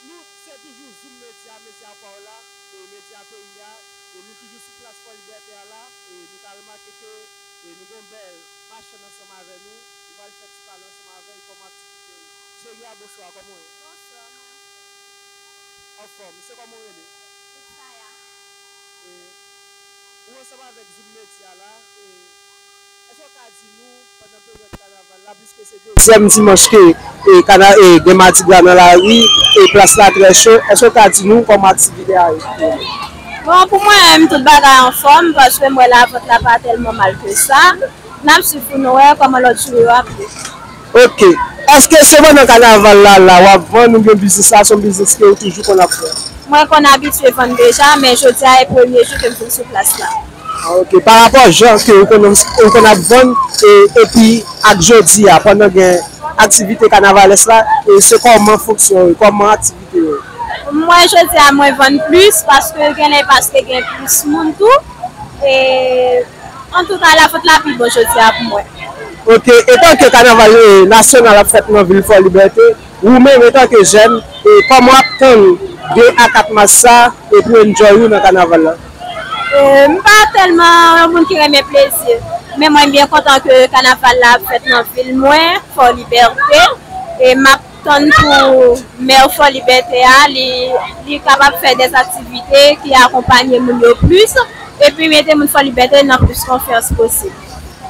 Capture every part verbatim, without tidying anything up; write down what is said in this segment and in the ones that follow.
Nou se toujou Zoom Media, medya pa w la, e medya peyi a, e nou toujou sou plas Fò Libète a la, e nou ka remake ke, e nou gen yon bèl machann ansanm avè nou, nou pral fè ti pale ansanm avè l, kòman aktivite w ye? Cherie a, bonswa, kòman w ye? Bonswa, mwen. Anfòm, se kòman w rele? Luxaya. E, ou ansanm avèk Zoom Media la, e, èske w ka di nou, pandan peryòd kanaval la, piske se dezyèm dimanch ke, e, kana-, e, gen madigra nan lari, e plas la trè cho, èske w ka di nou kòman aktivite a ye? Bon, pou mwen menm, tout bagay anfòm, paske m wè lavant la pa tèlman mal ke sa. N ap swiv pou nou wè kòman lòt jou yo ap ye. Ok. Èske se pandan kanaval la, la w ap vann oubyen biznis la se yon biznis ke ou toujou konn ap fè? Mwen konn abitye vann deja, men jodi a e premye jou ke m vin sou plas la. Ah, ok. Pa rapò jan ke ou konn, ou konn ap vann, e, epi ak jodi a, pandan gen aktivite kanavalès la, e se kòman fonksyon yo, kòman aktivite yo? Mwen, jodi a, mwen vann plis, paske genlè paske gen plis moun tou. E, antouka, lavant la pi bon jodi a pou mwen. Ok, etan ke kanaval, e, nasyonal ap fèt nan vil Fò Libète, ou menm, etan ke jèn, e, kòman w ap tann de a kat mas sa, e, pou enjoy ou nan kanaval la? E, m pa tèlman yon moun ki renmen plezi, men mwen byen kontan ke kanaval la ap fèt nan vil mwen, Fò Libète, e m ap tann pou mè Fò Libète a, li, li kapab fè dè aktivite ki akonpanye moun yo plis, epi mete moun Fò Libète nan plis konfyans posib.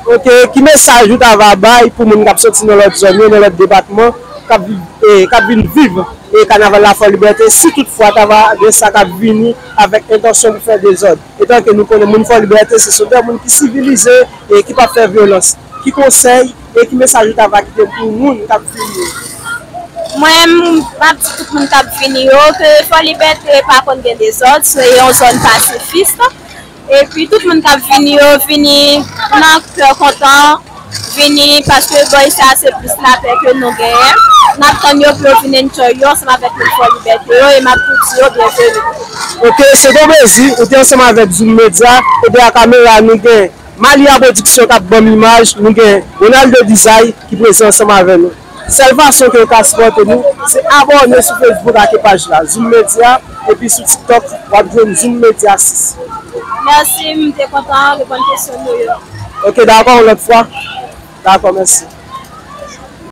Ok, ki mesaj ou ta va bay pou moun k ap soti nan lòt zòn yo, nan lòt depatman, k ap viv, e, k ap vin viv, e, kanaval la Fò Libète, si toutfwa ta va gen sa k ap vini avèk entansyon pou fè dezòd? Etan ke nou konnen moun Fò Libète se, se de moun ki sivilize e ki p ap fè vyolans. Ki konsèy e ki mesaj ou ta va kite pou moun k ap vini yo? Mwen, m ap di tout moun k ap vini yo ke Fò Libète pa konn gen dezòd, se yon zòn pasifis. Epi tout moun k ap vini yo, vini nan kè kontan, vini paske bò isi a se plis lapè ke nou genyen. N ap tann yo pou yo vin enjoy yo ansanm avèk moun Fò Libète yo, e m ap tou di yo byenveni. Ok, se te yon plezi, ou te ansanm avèk Zoom Media, e dèyè kamera nou gen Malia Production k ap ban m imaj, nou gen Ronaldo Dizay ki prezan ansanm avè nou. Sèl fason ke w ka sipòte nou, se abòne sou Facebook ak paj la, Zoom Media, epi sou TikTok, w ap jwenn Zoom Media sis. Mèsi, m te kontan reponn kesyon nou yo. Ok, dakò, yon lòt fwa. Dakò, mèsi.